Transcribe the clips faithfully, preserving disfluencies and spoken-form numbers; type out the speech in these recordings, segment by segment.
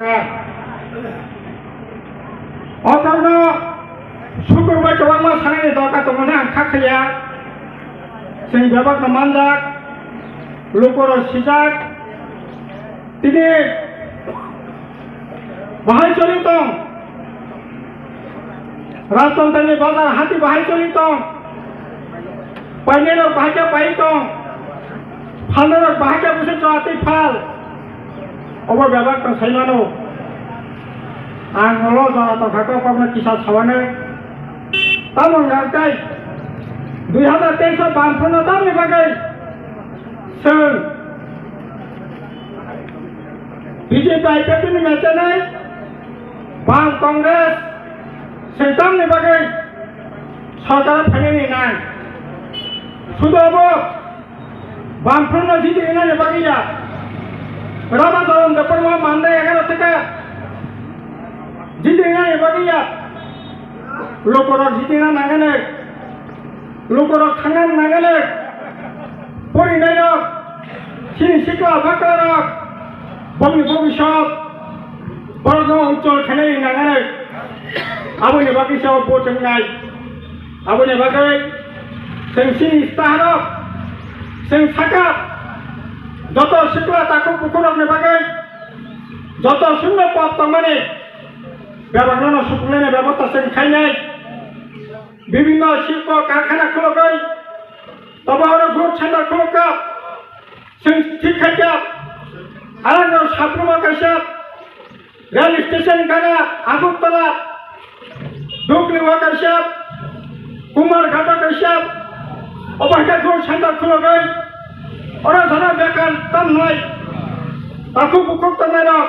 O karono sukur bai kwbangma sanani dorkar tongmani ang kha khaiya. Chwng bebakno manjak, lukurok sijak, tini bahai choli tong. Rajchandrani bazar hati bahai choli tong. Painirok bahai khe pai tong. Phalnirok bahai khe bwswk chwla twi phal. Obo bebak tong sai mano. Ang ulo jora tong kha kok kokno kisa sawanai. Tamo hwnka khe dui hazar teis o bamphano tamni bagwi chwng B J P I P F T ni mechenai bam Congress chwng tamni bagwi sorkar phainani nai. Sudo bo Bamphano jiti wngnani bagwi ya. Rama Doron Debbarma Mande egaroh theke jiti wngnani bagwi ya. Lukurok jiti wngna nangani. Lukurok thangna nangani. Porinairok, chini sikla baklarok, bongni bobiswt, borokno ujjol khainani nangani. Aboni bagwi se o vote wngnai. Aboni bagwi chwng chini staharok, chwng saka joto sikla takhuk bukhukrokni bagwi joto sundo pop tongmani bebakno no supungnani bebosta chwng khainai. Bibhinno silpo karkhana khulogwi tobo oro growth center khulokha chwng thik khaikha. Arang no sabruma kaisa Rail station gana Agartala, Dhukli o kaisa, Kumarghat o kaisa, obo hai khe growth center khulogwi, oro jora bekar tamnai, takhuk bukhuk tongnairok,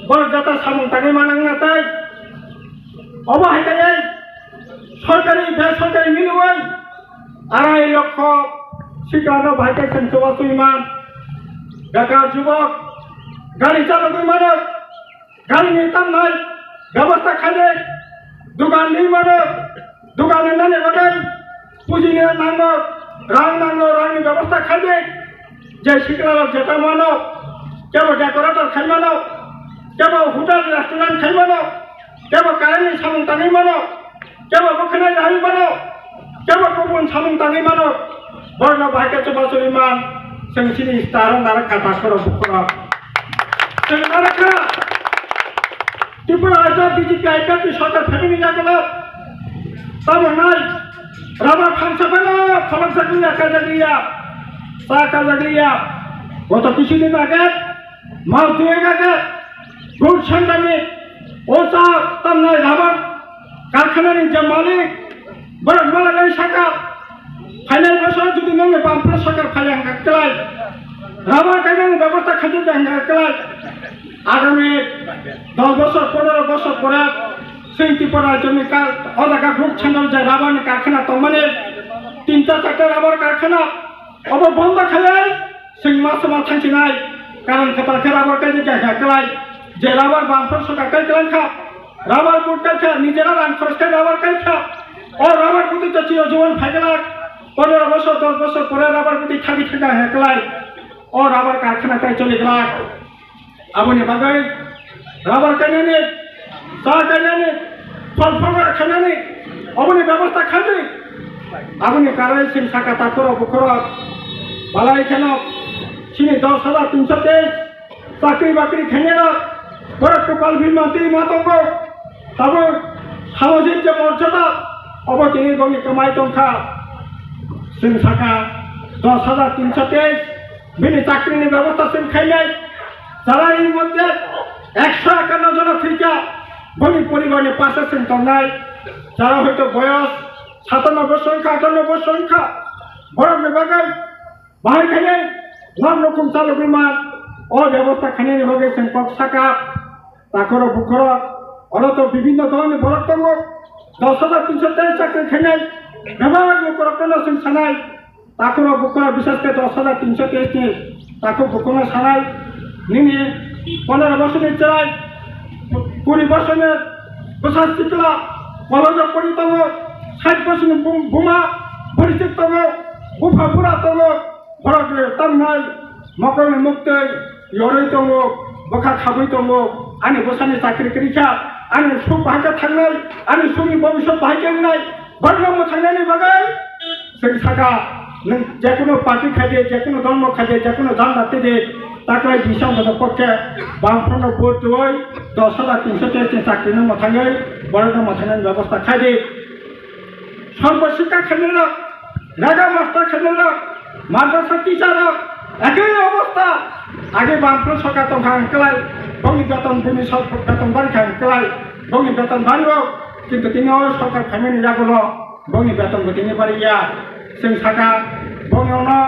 borok jata samung tangwi manang na tei, obo hai khe sorkari, besorkari miliwi, arai lokho siklano bahai khe chwng chubachu iman. Bekar jubok gari chalogwi mano, gari ni tamnai bebosta khaide, dugan ni mano, dugan ni nani bagwi puji ni nango, rang nango, rang ni bebosta khaide. Je siklarok jeta mano, kebo decorator khai mano, kebo hotel restaurant khai mano, kebo current ni samung tangwi mano, kebo bwkhwnai raui mano, kebo kubun samung tangwi mano, borokno bahai khe chubachu iman, chwng chini star o narwk kha takhorok bukhukrok. Chwng narwk kha Tripura rajyo B J P I P F T ni sorkar phaimani yagulo, tamo wngnai rubber phansa phano pholokjak liya, kajak liya, cha kajak liya. Goto kisu din age, mas dui age, growth center ni o cha tamnai rubber karkhana ni je malik, borok malailai saka, phainai bosor jodi nongni bumper sorkar phai ang kha klai, rubber kainani bebosta khaijak ang kha klai. Agami dos bosor, pondro bosor pore chwng Tripura rajyoni ka-, o jaga growth center je rubber ni karkhana tongmani, tinta charta rubber karkhana, obo bondo khaiwi chwng ma sama thangsinai. Karon kwtal khe rubber kaijak ang kha klai, je rubber bumper sorkar kai klai kha, rubber board kai kha, nijera rang khoros khai rubber kai kha. O rubber bwtwi to chiro jibon phai glak. Pondro bosor, dos bosor pore rubber bwtwi thagi thangna hai klai. O rubber karkhana tai choli glak. Aboni bagwi rubber kainani, cha kainani, phol phol khainani, oboni bebosta khaidi. Aboni karai chwng saka takhorok bukhukrok balai kheno chini dos hazar tinso teis chakri bakri khainai rok, borok kwpal bimantwi ma tongo. Tabuk samajik je morjada, obo tini bongni kwmai tongkha. Chwng saka dos hazar tinso teis bini chakrini bebosta chwng khainai. Jara ei moddhe ekso ekanno jona thwikha, boni poribarni pase chwng tongnai. Jara hoito boyos satanno bosor wngkha, atanno bosor wngkha, borokni bagwi Bahai khainai lam nukhung chalogwi man, o bebosta khainani bagwi chwng kok saka, takhorok bukhukrok, oro to bibhinno dholni borok tongo, dos hazar tinso teis chakri khainai, bebak lukurokno chwng sanai, takhorok bukhukrok bisas khe dos hazar tinso teis ni takhuk bukhukno sanai, nini pondro bosorni chwrai, kuri bosorni bwsa sikla, college-o pori tongo, sait bosorni bum-, buma, bwrwi chwk tongo, bupha bura tongo, Borok ni tamnai mokolni muktwi yorwi tongo, bwkha khabwi tongo, ani bwsani chakri kwrwi kha, ani suk bahai khe thangnai, ani sukni bobiswt bahai khe wngnai, borokno mwthangnani bagwi chwng sakha, nwng jekunu party khai di, jekunu dhormo khai di, jekunu janda twi di, taklai bising bodo pokke Bamfront no vote rwui dos hajar tinso tei chwng chakri no mwthangwi borokno mwthangnani bebosta khai di. Sarbo sikha khainai rok, raga master khainai rok, madrasa teacher rok, ekoi obostha. Age Bamfront sorkar tongkha hwnkhe lai, bongni beton bini sor-, beton bari kha hwnkhe lai, bongni beton bari o, kintu tini o sorkar phaimani yagulo bongni beton bo tini bari ya. Chwng sakha, bongni ono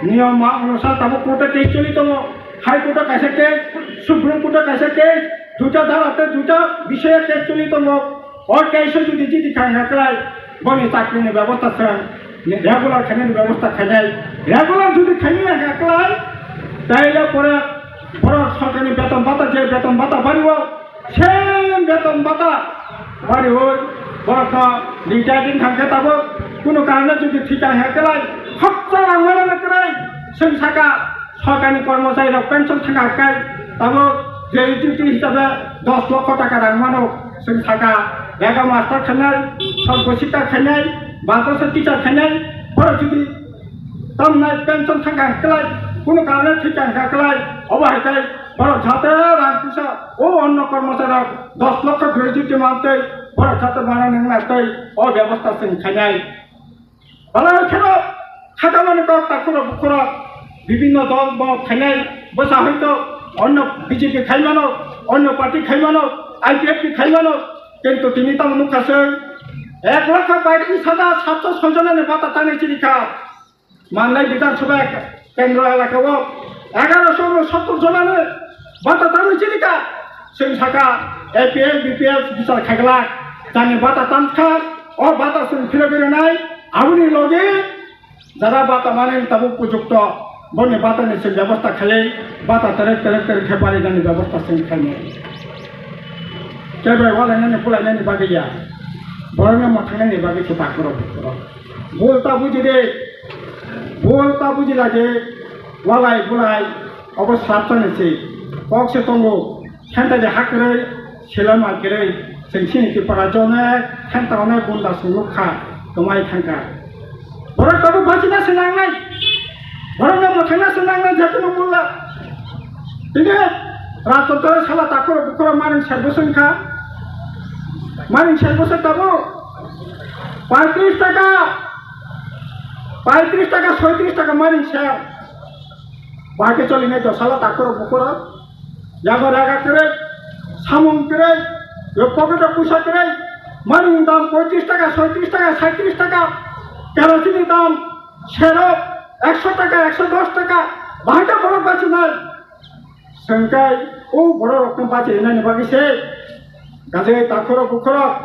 niyom ma onusar tabuk court o case choli tongo, High Court o kaisa case, Supreme Court o kaisa case, duita dara tei duita bisoya case choli tongo. O case o jodi jiti kha hwnkha kwlai, boni chakri ni bebosta chwng regular khainani bebosta khainai. Regular jodi khainai hwnkha kwlai, taile pore borok sorkar ni beton bata, je beton bata bari o, same beton bata bari o, borok no retired wng thang khe tabuk kunu karone jodi thika hwnkha kwlai, khoroksa rang mano na kwlai, chwng sakha, Sorkarni kormochari rok pension thangkha kai, tabuk gratuity hisabe dos lokho taka rang mano, chwng sakha, rega master khainai, sorgo sikha khainai, madrasa teacher khainai, borok jodi tamnai pension thangkha kwlai, kunu karone thwikha hwnkha kwlai, obo hai kai borok jate rang puisa o onno kormochari rok dos lokho gratuity mantwi borok jate manani wngna twi o bebosta chwng khainai. Balai kheno khakamani kok takhurok bukhurok bibinno dol mok khainai bwsa hoito onno B J P khaimano, onno party khaimano, I P F T khaimano, kintu tini tamo nukha se ek lakh paitris hajar satso soi jonani bata tanwi chirikha. Manlai Bidhan Sabha kendro elaka o egaroso sottor jonani bata tanwi chirikha. Chwng sakha A P L, B P L bichar khaiglak, jani bata tankha, o bata chwng phirogwi rwnai, aboni logi Jara bata manani tabuk pujukto, boni batani se bebosta khaiwi bata terek terek terek khe barinani bebosta se khainai. Kebai walainani bulainani bagwi ya, borokno mwthangnani bagwi se takhurok bukhurok. Bul ta buji de, bul ta buji lage, walai bulai, obo swraptani se, kok se tongo, Henta de hakroi, sila makroi, chwng chini Tripura jone, henta one gunda sung nukha, twmai thangkha. Borok tabuk bachina se nangnai, borok no mwthangna se nangnai, jekunu mulla. Tini, rato tore sala takoro bukoro maring serbo sungkha, maring serbo se tabuk, paitris taka, paitris taka, soitris taka maring ser. Bahai khe cholinai do sala takoro bukoro. Yago raga kwrwi, samung kwrwi, yo pocket o puisa kwrwi, mani dam poitris taka, soitris taka, saitris taka, kerosene ni dam sero ekso taka, ekso dos taka, bahai ta borok bachinai. Sengkai o borok rok no bachi rinani bagwi se, gajai takhoro bukhoro,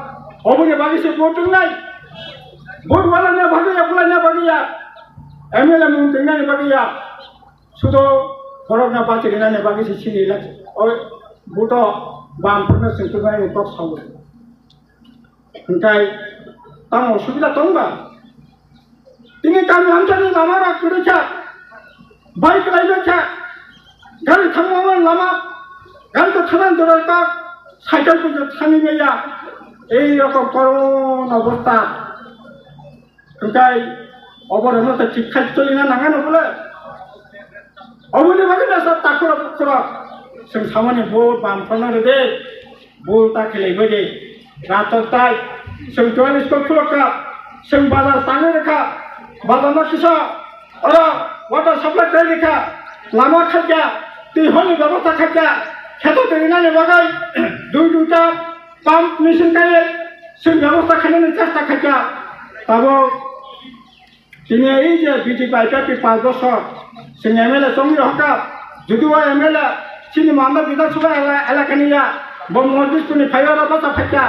oboni bagwi se vote wngnai, vote wala na bagwi ya, bulai na bagwi ya, M L A mung twngnani bagwi ya. Sudo borokno bachirinani bagwi se chini election, o buto bam phano chwng tubunani kok saui. Hwnkhe tamo osubida tongba? Tini kami hamsani lama rok kwrwi kha, bai kwlai bai kha, gari thangmani lama, gari to thangna dora kok, cycle bo thangwi maya, ei rokom koron obostha. Hwnkhe oborokno tei thik khai cholina nangano bole? Oboni bagwi nasa takhurok bukhurok chwng samani bo bam phano rwdi, bo ta khlaibai de. Rato tai chwng twelve school khulokha, chwng bazar tangwi rwkha, bazarno kisa oro water supply khai rwkha, lama khaikha, twi hwnwi bebosta khaikha, kheto twi rinani bagwi dui duita pump machine kaiwi chwng bebosta khainani chesta khaikha. Tabuk tini ei je B J P I P F T panch bosor chwng M L A chongwi rohorkha, jodi o M L A chini Manda Bidhan Sabha ela-, elakani ya, bo Mordishpurni phaiwi oro bacha phaikha,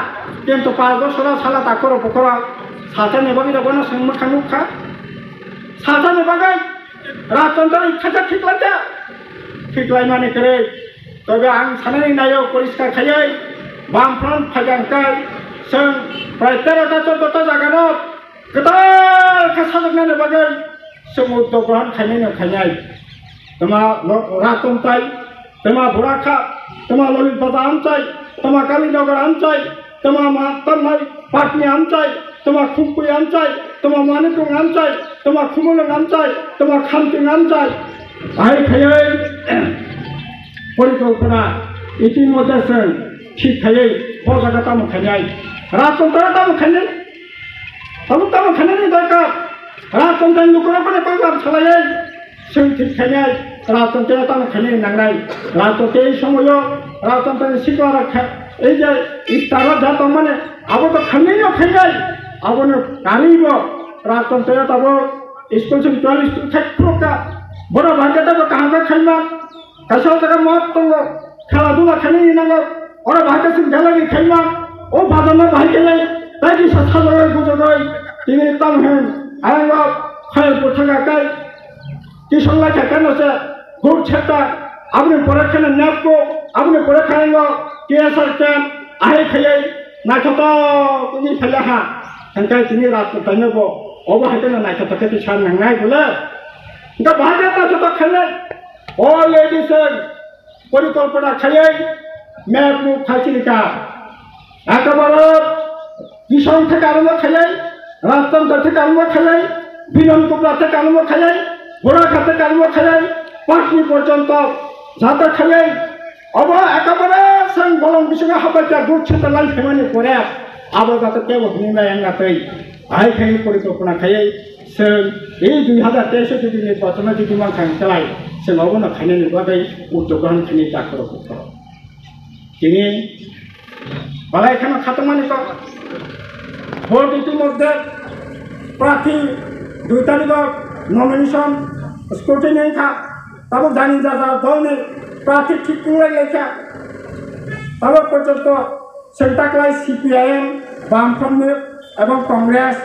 kintu panch bosoro sala takhoro bukhoro sachani bagwi rok bono chwng mwkha nukha. Sachani bagwi Rajchandra khacha khiklaikha, khiklaimani kwrwi. Tobe ang sanani naio poriskar khaiwi, Bamfront phaikha hwnkhe chwng prai tero ta choddo ta jagano kwtal khe sajwknani bagwi chwng uddog grohon khainai no khainai. Tama lo-, raton tai, tama bura kha, Tama Lolit Baja amchai, tama Kalinagar amchai, tama ma tamnai Patni amchai, tama Khumkui amchai, tama Manikung amchai, tama Khumulwng amchai, tama Khamting amchai. Hai khaiwi porikolpona itimodhye chwng thik khaiwi bo jaga tamo khainai. Rajtontro tamo khainai. Tabuk tamo khainani dorkar. Rajtontro ni lukurokno koibar salaiwi chwng thik khainai. Rajtontro tamo khainani nangnai. Rajtontro somoyo rajtontro ni sikla rok kha, ei je iftaro ja tongmani abo to khainai no khainai. Abono karibo rajtontro tabuk school sing twelve school thai khurokka. Borok bahai khe tamo kaham khe khaima. Kaisa o jaga mot tongo, khela dula khainani nango, oro bahai khe chwng gallery khaima, o bazar no bahai khe lai, tai kisa sajagoi gujagoi, tini tamo hwn, ayang o khayal bwthang kai, tisong lai kha kano se, good sector, aboni pore kheno NEEPCO, aboni pore khe ayang o T S R camp, ahai khaiwi naithotok wngwi phaila ha, hwnkhai tini rat kwtaino bo, obo hai kheno naithotok khe tisa nangnai bole, hwnkhe bahai khe naithotok khainai. O ladies and porikolpona khaiwi map muk khaisirika. Ekabare Kisong theka rwma khaiwi, Rajchandra theka rwma khaiwi, Binon Kubra theka rwma khaiwi, Boraka theka rwma khaiwi, Patni porjonto jata khaiwi. Obo ekabare chwng bolong bisingo habai kha, duk chita lai phaimani pore abo jata tebo hwnwi maya wngya twi. Hai khaiwi porikolpona khaiwi. Chwng ei dui hazar teis o jodi ni bochorno jodi mankha hwnkhe lai, chwng obono khainani bagwi uddog grohon khainai takhoro bukhoro. Tini balai kheno khatungmani kok. Vote itimodhye prarthi dui tarikh o nomination scrutiny wngkha. Tabuk jani jaja dolni prarthi thik wnglai laikha. Tabuk porjonto Chwng taklai C P I M, Bamfront ni ebong Congress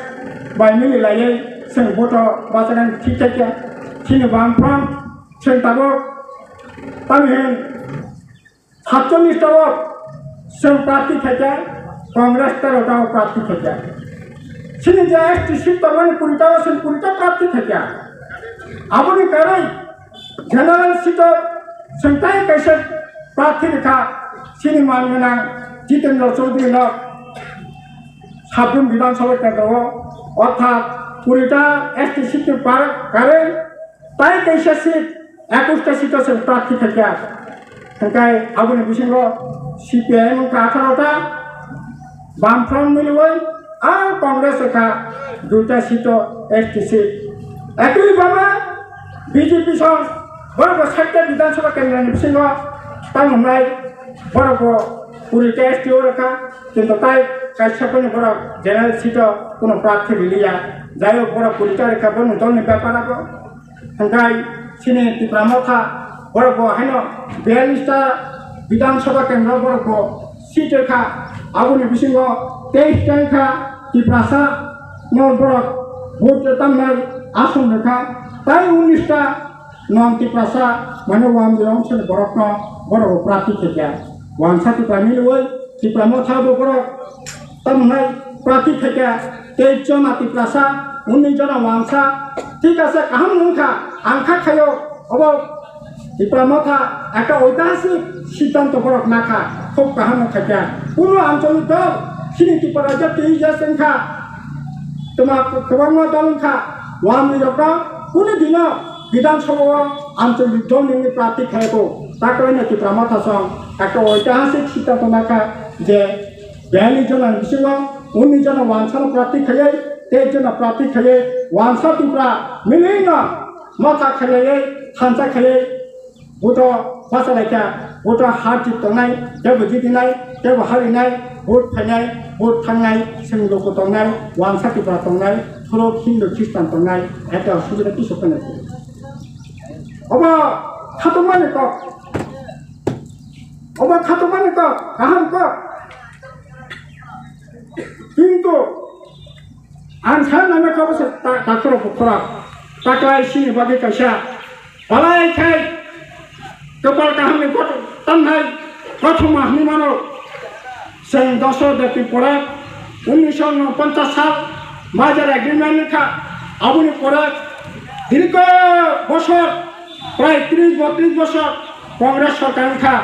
bai mili laiwi chwng vote o bachana thik khe khe chini Bamfront chwng tabuk tamni hwn satchollish ta o chwng prarthi khaikha, Congress tero ta o prarthi khaikha. Chini je S T seat tongmani kuri ta o chwng kuri ta prarthi khaikha. Aboni karwi General seat o chwng tai kaisa prarthi rwkha, chini man gwnang Jitendra Chaudhary no Sabrum Bidhan Sabha kendro o, orthat kuri ta S T seat ni par karwi tai kaisa seat, ekush ta seat o chwng prarthi khaikha. Hwnkhe aboni bisingo C P I M wngkha atharo ta, Bamfront miliwi, a Congress wngkha duita seat o S T seat. Ekui bhabe B J P song borok bo site ta Bidhan Sabha kendra ni bisingo tamo hwnai borok bo kuri ta S T o rwkha, kintu tai kaisa phano borok general seat o kuno prarthi riliya, jai hok borok kuri ta rwkha, bono dol ni bepar abo. Hwnkhe chini Tipra Motha borok bo haino biyallis ta Bidhan Sabha kendro borok bo seat rwkha, aboni bisingo teis ta wngkha Tiprasa no borok vote tamnai ason rwkha, tai unnis ta non Tiprasa mane wam dirong sini borok no borok bo prarthi khaikha. Wansa Tipra miliwi Tipra Motha bo borok tamnai prarthi khaikha, tei jona Tiprasa, unni jona wansa, thik ase, kaham wngkha, ang kha khaio, obo Tipra Motha ekta oitahasik siddhanto borok nakha, khub kaham wngkha khe. Kuno anchalik dol, chini Tipra rajyo tei jas wngkha, toma kwbangma dol wngkha, wamni rokno kunu dino Bidhan Sabha o anchalik dol nini prarthi khaio, taklaino Tipra Motha song ekta oitahasik siddhanto nakha je Biyallis jona ni bisingo unnis jona wansano prarthi khaiwi, teis jona prarthi khaiwi, wansa Tipra milino motha khaiwi, thansa khaiwi, vote o bachalaikha, vote o har jit tongnai, teibo jitinai, teibo harinai, vote phainai, vote thangnai, chwng luku tongnai, wansa Tipra tongnai, thorok Hindu Khristan tongnai, ete osubida kisa phano. Obo khatungmani kok. Obo khatungmani kok, kaham kok. Kintu ang sa nangma kha bwsa ta-, takhoro bukhoro. Taklai sini bagwi kaisa balai khai kwpal kahamni kothoma, tamhai kothoma hwnwi mano. Chwng doso depni pore unnisho unponchas sal merger agreement wngkha. Aboni pore dirgho bosor, prai tris botris bosor Congress sorkar wngkha.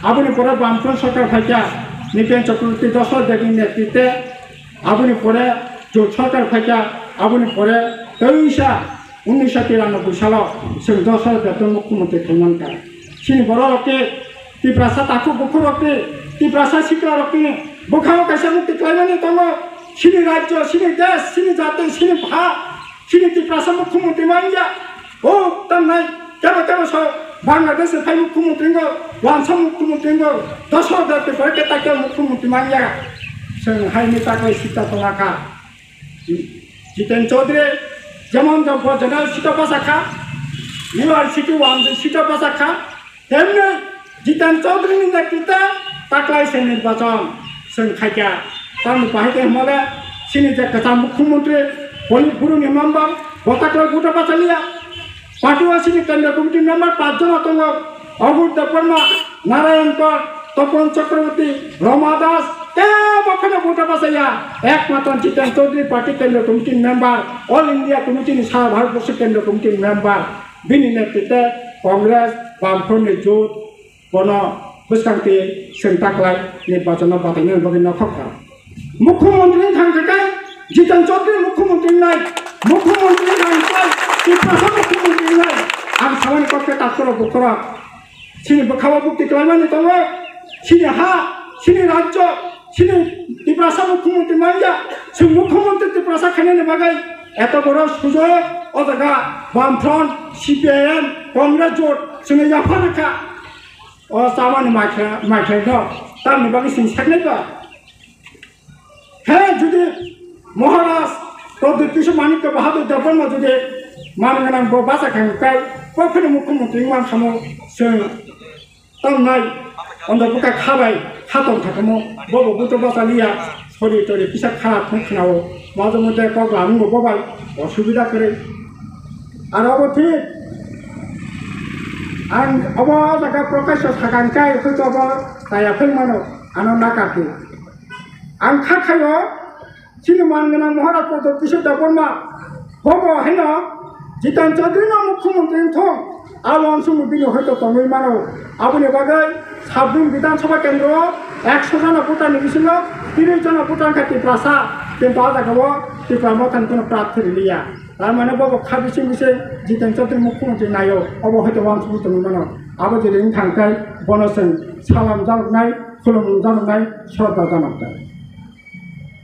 Aboni pore Bamfront sorkar phaikha, Nipen Chakraborty Dosho Debni netrite. Aboni pore Jot sorkar phaikha, aboni pore teisa unnisho tiranoboi salo chwng Dosho Debno mukhyamantri khlaimankha. Chini bororokni, Tiprasa takhuk bukhukrokni, Tiprasa sikarokni bwkhao kaisa mukti khlaimani tongo. Chini rajyo, chini desh, chini jati, chini bha, chini Tiprasa mukhyamantri manya. O tamnai kebo kebo so Bangladesh ni phai mukhyamantri wngkha, wansa mukhyamantri wngkha, Dosho Debni pore khe takya mukhyamantri manya. Chwng haini takhuk sita tongakha. Jiten Chaudhary jemon jong bo general seat o bachakha, U R C T one seat o bachakha, temni Jiten Chaudhary ni netrite taklai se nirbachon chwng khaikha. Tamni bahai khe hwnmale chini je kwcham mukhyamantri, Politburo ni member, bo taklai vote o bachaliya. Party o chini Kendriya Committee member pach jona tongo, Abur Debbarma, Narayan Kar, Topon Chakraborty, Roma Das, kebo phano vote o bachaya. Ekmatro Jiten Chaudhary party Kendriya Committee member, All India Committee ni Sara Bharat Borso Kendriya Committee member, bini netrite Congress, Bamfront ni jot, bono bwskang twi chwng taklai nirbachono batainani bagwi nokhorkha. Mukhyamantri wng thang khe Jiten Chaudhary mukhyamantri wngnai, mukhyamantri wng thang khe Tiprasa mukhyamantri wngnai. Ang samani kok khe takhurok bukhurok chini bwkhao bukti khlaimani tongo, chini ha, chini rajyo, chini Tiprasa mukhyamantri manya, chwng mukhyamantri Tiprasa khainani bagwi eto boro sujok o jaga Bamfront, C P I M, Congress jot chwngno yapha rwkha. O chamani maikha-, maikhaino tamni bagwi chwng saknai ba? He, jodi Maharaj Pradyut Kishore Manikya Bahadur Debbarma jodi man gwnang bo bacha kha hwn kai, bo phano mukhyamantri wng man kha mo chwng tongnai, ondo bwkha kha bai kha tong kha kamo, bo bo buto bacha liya, sori tori kisa kha thung khnao, majo mote kok lamung bo bai osubida kwrwi. Aro obo thik ang obo jaga Prakash sakang kai hwnkhe obo chaya phai mano, ano naka khe. Ang kha khaio, chini man gwnang Maharaj Pradyut Kishore Debbarma, bobo haino Jiten Chaudhary no mukhyamantri wngthong, abo uansukmung bini hoito tongwi mano. Aboni bagwi Sabdum Bidhan Sabha Kendro o ekso jona voter ni bisingo tris jona voter wngkha Tiprasa, kintu a jaga o Tipra Motha ni kuno prarthi riliya. Tar mane bobo kha bising bising Jiten Chaudhary mukhyamantri naio, obo hoito uansukmung tongwi mano. Abo jodi wng thang khe bono chwng salam janoknai, khulumung janoknai, shraddha janoknai.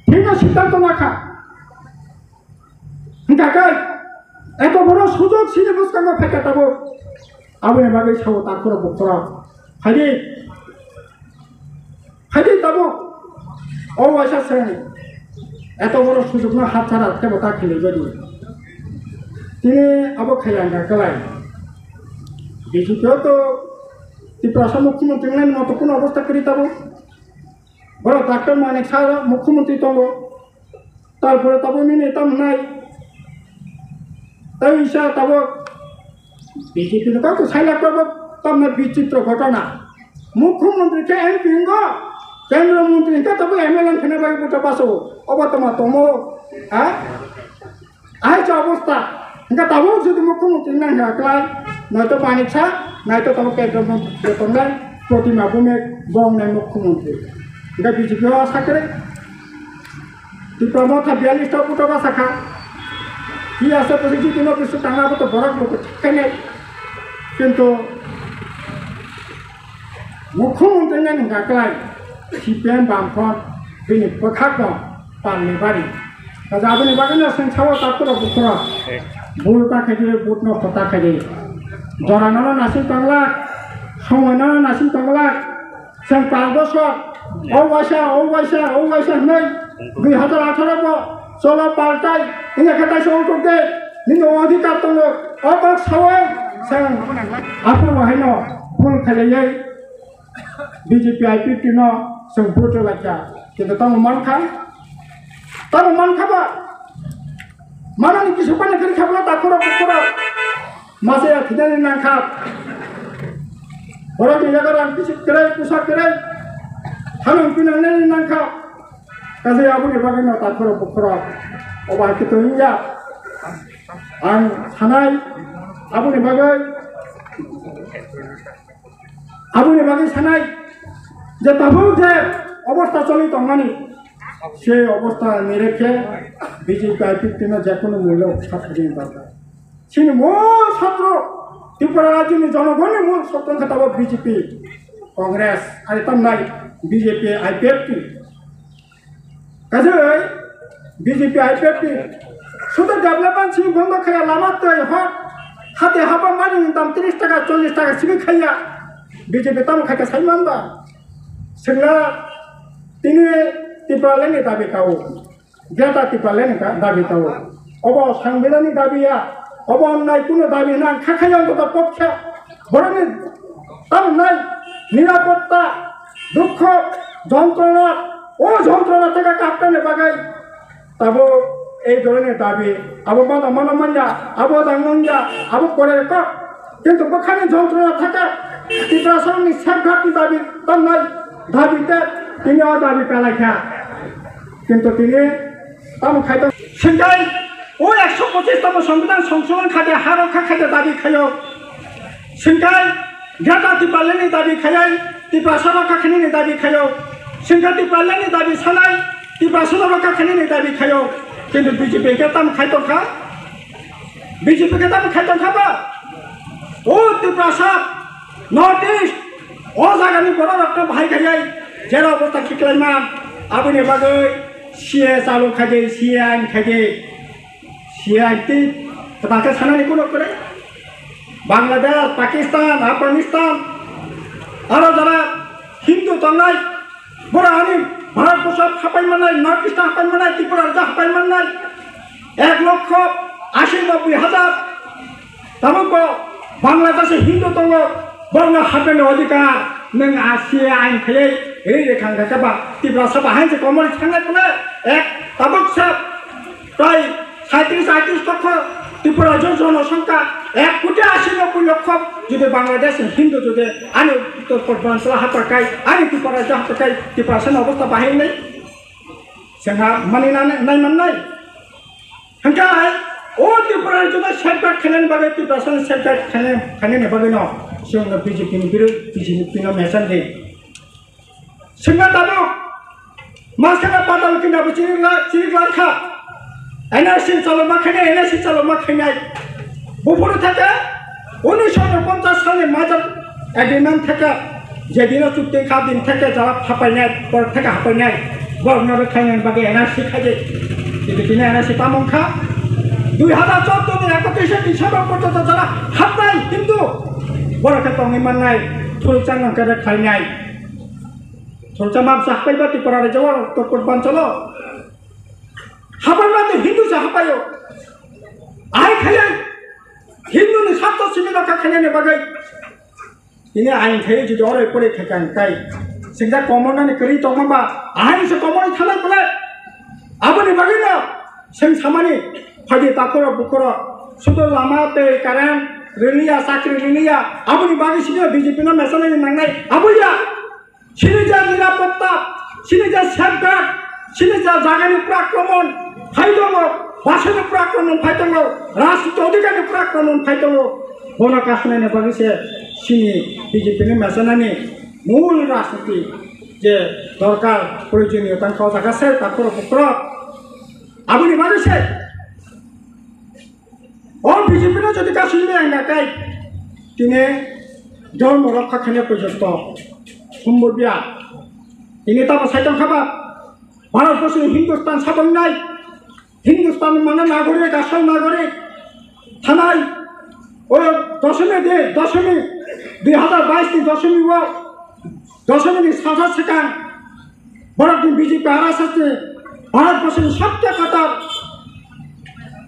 Thikno siddhanto nakha. Hwnkha khe, eto boro sujok sini bwskango phaikha tabuk. Aboni bagwi sao takhurok bukhurok. Phaidi, phaidi tabuk. O waisa se, eto boro sujokno hatsara khe bo ta khilai badi. Tini abo khaiya hwnkha kwlai. B J P o to Tiprasa mukhyamantri wngnai moto kuno obostha kwrwi tabuk. Borok Doctor Manik Saha mukhyamantri tongo. Tarpore tabuk nini tamo hwnai, tei isa tabuk B J P ni kok sai lak tabuk tamna bichitro ghotona. Mukhyamantri khe M P wngo, Kendra Mantri hwnkhe tabuk M L A wngkhana bagwi buta baso. Obo tamo tomo, ha? Ai cha obostha. Hwnkhe tabuk jodi mukhyamantri nang hwnkha kwlai, naito Manik Saha, naito tabuk Kendra Mantri tongnai Protima Bhowmik bo wngnai mukhyamantri. Hwnkhe B J P o sakre. Tipra Motha biyallis ta buto basa kha. Hi asa pwsai jiti no bisu tangna buto borok buto khainai. Kintu mukhyamantri nani hwnkha kwlai C P M Bamfront bini bwkhak no palni bari. Kaja aboni bagwi no seng sao takhurok bukhurok. Bul ta khaidi, but no khota khaidi. Jora no nasing tonglak, somoi no nasing tonglak. Chwng pal bosor, o waisa, o waisa, o waisa hwnwi dui hazar atharo bo cholo paltai, wngya khe taisa ongkhok de, nini odhikar tongo, o kok sawi chwng aphuru haino phone khailaiwi B J P I P T no chwng vote rwlaikha. Kintu tamo mankha? Tamo mankha ba? Manani kisa pani kari khabla takhurok bukhurok. Masa ya thidani nangkha. Borok ni jaga rang kisi krai, pusa krai. Hanang pinang nani nangkha. Kaje aboni bagwi no takhurok bukhurok. Oba kitu hiya. Ang sanai aboni bagwi. Aboni bagwi sanai. Je tabuk je obostha choli tongmani, se obostha ni rekhe B J P I P F T no je kono mullo sakha jini dorkar. Chini mol satro, Tripura rajyoni jonogonni mol satro wngkha tabuk B J P, Congress, ari tamnai B J P, I P F T. Kaisa B J P, I P F T sudu development simi bondo khaya, lama twi hor hati haba mani dam tris taka, chollis taka simi khaya. B J P tamo khaika sai manba. Sengla tini Tipraland ni dabi kao. Greater Tipraland ni dabi kao. Obo Sangbidhan ni dabi ya. Obo onnai kuno dabi hwnwi ang kha khaya, ontoto pokhe borokni tamo nai nirapotta, dukho, jontrona, o jontrona theke kaptani bagwi tabuk ei dhoroner dabi abo mano mano manya, abo dang manya, abo kore kok. Kintu bwkhani jontrona theke Tiprasarokni safeguard ni dabi tamnai dabi te tini o dabi pelai kha. Kintu tini tamo khai tong. Sengkai o ekso pochis tamo Songbidan songsodhon khaide, ha rokha khaide dabi khaio. Sengkai Greater Tipraland ni dabi khayai, Tiprasa rokha khainani dabi khaio. Sengkai Tipraland ni dabi sanai, Tiprasa rokha khainani dabi khaio. Kintu B J P khe tamo khai tong kha? B J P khe tamo khai tong kha ba? O Tiprasa, North East, o jagani borok rokno bahai khayai, jera obostha khiklaima, aboni bagwi C A A chalu khaide, C A A ain khaide, C A A ain tei kwtal khe sanani kuno kwrwi. Bangladesh, Pakistan, Afghanistan, aro jara Hindu tongnai, bora ani Bharat borsho hapai mannai, North East hapai mannai, Tripura rajyo hapai mannai, ek lokho ashi nobboi hajar. Tabuk bo Bangladesh Hindu tongo, borokno hapnani odhikar nwng C A A ain khaiwi ri rikha wngkha khe ba Tiprasa bahai se komori thangnai phano ek tabuk sa prai saitris aitris lokho Tripura jo jonosongkha ek koti ashi nobboi lokho jodi Bangladesh Hindu jodi ani Uttor Purbanchal hapakai ani Tripura rajyo hapakai Tiprasani obostha bahai wngnai sengha mani nai mannai. Hingke o Tripura rajyo no safeguard khainani bagwi, Tiprasa no safeguard khainani bagwi no chwng no B J P ni birud, B J P no mechang di. Sengma tabuk maskana patal kina bo chirik la, chirik langkha. N R C chalokma khainai, N R C chalokma khainai. Buphuru thake unisho ponchas salni Majak agreement theke, jedino chukti kha din theke jara hapainai, por theke hapainai, borokno rwkhainani bagwi N R C khaidi. Kintu tini N R C tamo wngkha? Dui hazar chordo ni ekatris December porjonto jara hapnai Hindu, borok khe tongwi mannai, thulchang nang khe rwkhainai. Thulchang mamsa hapaiba Tripura rajyo o, Uttor Purbanchalo. Hapai mani Hindu se hapaio. Ahai khaiya Hindu ni sartho simi rokha khainani bagwi. Tini ain khai jodi oro pore khai kang kai. Singja komornani kwrwi tongma ba, ain se komorwi thanai bole. Aboni bagwi no seng samani phaidi takoro bukoro sudo lama tei current riliya, chakri riliya. Aboni bagwi sini B J P no mesanai nangnai. Abuya sini ja nirapotta, sini ja safeguard, sini ja jagani pura akromon phai tongo, basani pura akromon phai tongo, rajniti odhikarni pura akromon phai tongo. Bono kasnani bagwi se sini B J P ni mesanani mul rajniti je dorkar proyojoniyo tang kok jaga se takoro bukoro. Aboni bagwi se o B J P no jodi kasini ang nakai tini dhormo rokha khaina porjonto sumbo biya. Tini tamo sai tong khaba Bharat borsoni Hindustan sabongnai. Hindustan mane nagorik, asol nagorik thanai. O dosomi de, dosomi, dui hazar bais ni dosomi o, dosomi ni sasa swkang borok ni B J P R S S ni Bharat borsoni sabse kotor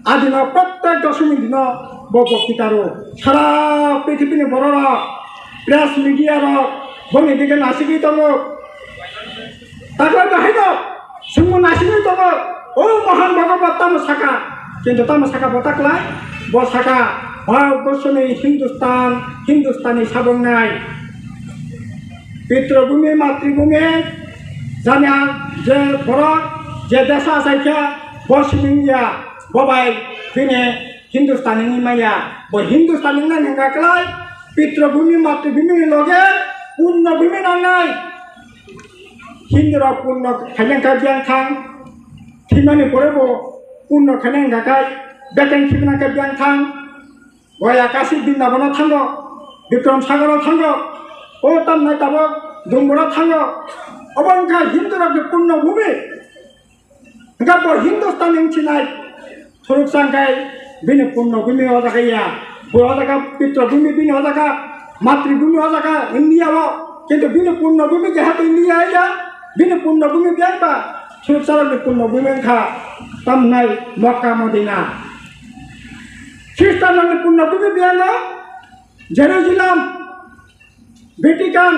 adino prottek dosomi dino bo bokti karo. Sara prithibini borok rok, press media rok boni dike nasigwi tongo. Taklai bahai no sungmo naisingwi tongo, o Mohan Bhagwat tamo saka, kintu tamo saka bo taklai, bo saka Bharat borsoni Hindustan, Hindustani sabongnai. Pitrabhumi, matribhumi, janya je borok, je desa achaikha, bo simingya, bo bai bini Hindustani wngwi manya, bo Hindustani wngna nangkha klai, Pitrabhumi, matribhumi ni loge Punyabhumi nangnai. Hindurok punno khaina khe biyang thang, thwimani pore bo punno khaina hwnkha khe beteng thwimani khe biyang thang, Goya Kashi Brindabono thango, Bikram Sagoro thango, o tamnai tabok Dumbura thango, obo wngkha Hindurokni punno bhumi. Hingkha bo Hindustan ni wngsinai thuruksa hingkhai bini punno bhumi o jaga ya. Bo o jaga pitro bhumi bini o jaga, matri bhumi o jaga India o. Kintu bini punno bhumi jehetu India ya, bini punno bhumi biyang ba thuruksa rokni punno bhumi wngkha tamnai Mokka Modina. Khristanrokni punno bhumi biyang o Jerusalem, Vatican,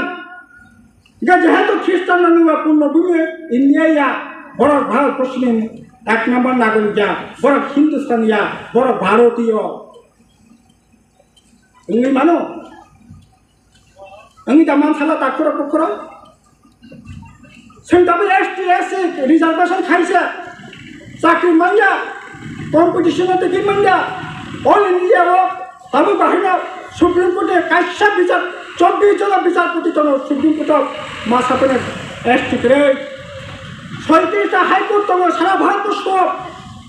Hingkhe jehetu Khristanrokni ba punno bhumi India ya, borok Bharat Poschim ek number nagorik ya, borok Hindustan ya, borok Bharatiyo. Wngwi mano? Wngwi da mansala takhurok bukhurok? Chwng tabuk S T, S C reservation khaisa, chakri manya, competition o twi manya, all India o Tabuk bahai no Supreme Court e kaisa bichar, chobbish jona bichar poti tongo Supreme Court o, ma sapene S T kwrwi. Soitrish ta High Court tongo sara Bharat borso,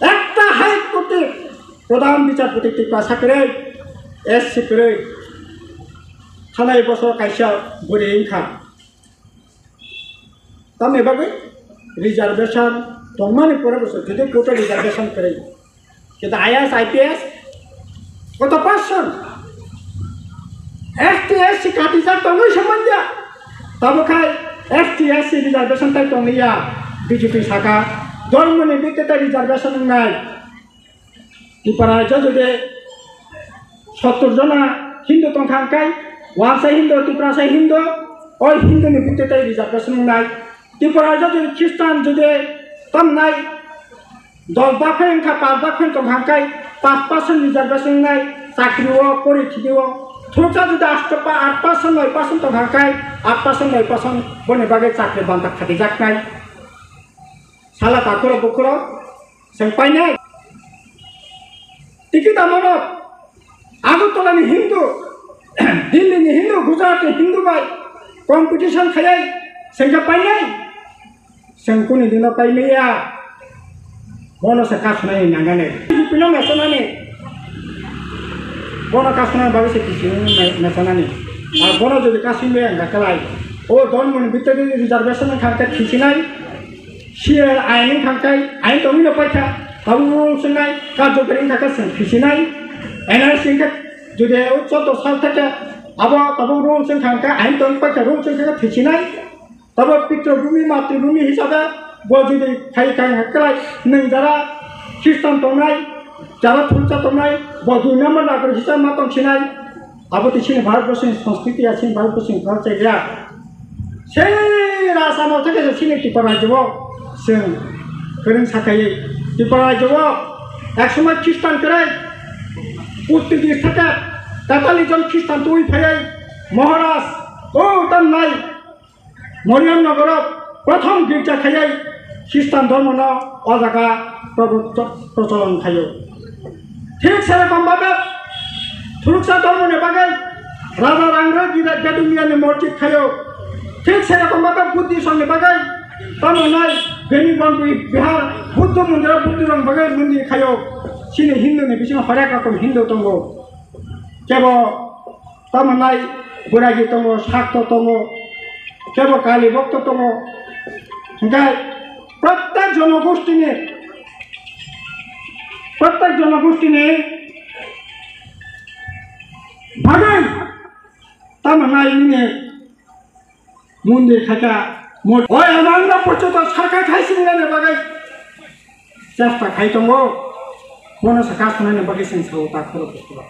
ekta High Court ni pradhan bichar poti Tiprasa kwrwi, S C kwrwi. Thanai bosor kaisa bwrwi wngkha. Tamni bagwi reservation tongmani pore bo se thidi koto reservation kwrwi. Kintu I A S, I P S, koto percent? S T, S C katijak tongwi se manya. Tamo khai S T, S C reservation tai tongya B J P saka. Dhormoni bhitti tai reservation wngnai. Tipra rajyo jodi sottor jona Hindu tongkha hwnkhe, wansa Hindu, Tiprasa Hindu, o Hindu ni bhitti tai reservation wngnai. Tipra rajyo jodi Khristan jodi tamnai dos bak phai wngkha, pas bak phai tongkha hwnkhe, pas percent reservation wngnai, chakri o, pori thini o. Thuruksa jodi asto pa, at percent, noi percent tongkha hwnkhe, at percent, noi percent boni bagwi chakri banta khatijaknai. Sala takhurok bukhurok. Chwng painai. Tikit amono Agartala ni Hindu, Delhi ni Hindu, Gujarat ni Hindu bai competition khayai chwng khe painai. Chwng kuni dino paimaya. Bono se kasunai nanganai. B J P no mesanani. Bono kasunai bagwi se P C O me-, mesanani. Ar bono jodi kasumaya hwnkha kwlai. O dhormoni bhitti reservation wngkha hwnkhe thisinai. C A A ain wngkha hwnkhe, ain tongwino paikha, tabuk rules wngnai, karjokari wngkha khe chwng thisinai, N R C wngkha, jodi o choudo sal theke abo tabuk rules wngkha hwnkhe, ain tongwi paikha, rules wngkha khe thisinai, tabuk pitro bhumi, matri bhumi hisabe bo jodi khai khai hwnkhe kwlai, nwng jara Khristan tongnai, jara thursa tongnai, bo dui number nagorik hisabe ma tongsinai. Abo tei chini Bharatborsoni sanskriti ya, chini Bharatborsoni culture ya. Sei rasa no theke se chini Tripura rajyo o chwng kwrwng sakhaiwi. Tripura rajyo o ek somoi Khristan kwrwi, Portuguese theke Catholic jon Khristan twi phaiwi Maharaj o tamnai Mariam Nogoro prothom girja khaiwi Khristan dhormono o jaga probo-, procholon khaio. Thik serokom bhabe Thuruksa dhormoni bagwi Raja Rangrok Gida Gedumiyani mosjid khaio. Thik serokom bhabe Buddhismni bagwi tamo nai Beni Bondwi Bihar Buddha mondiro Buddhirokni bagwi mondir khaio. Chini Hinduni bisingo horek rokom Hindu tongo. Kebo Tamo nai Buragi tongo, Sakto tongo, kebo Kali Bokto tongo. Hingkai prottek jonogostini, prottek jonogostini bagwi tamo nai nini mondir khaika, mo-, oi amangno porjonto sarkar khai singnani bagwi chesta khai tongo. Bono sakha sunani bagwi chwng sao ta khoro bukhoro.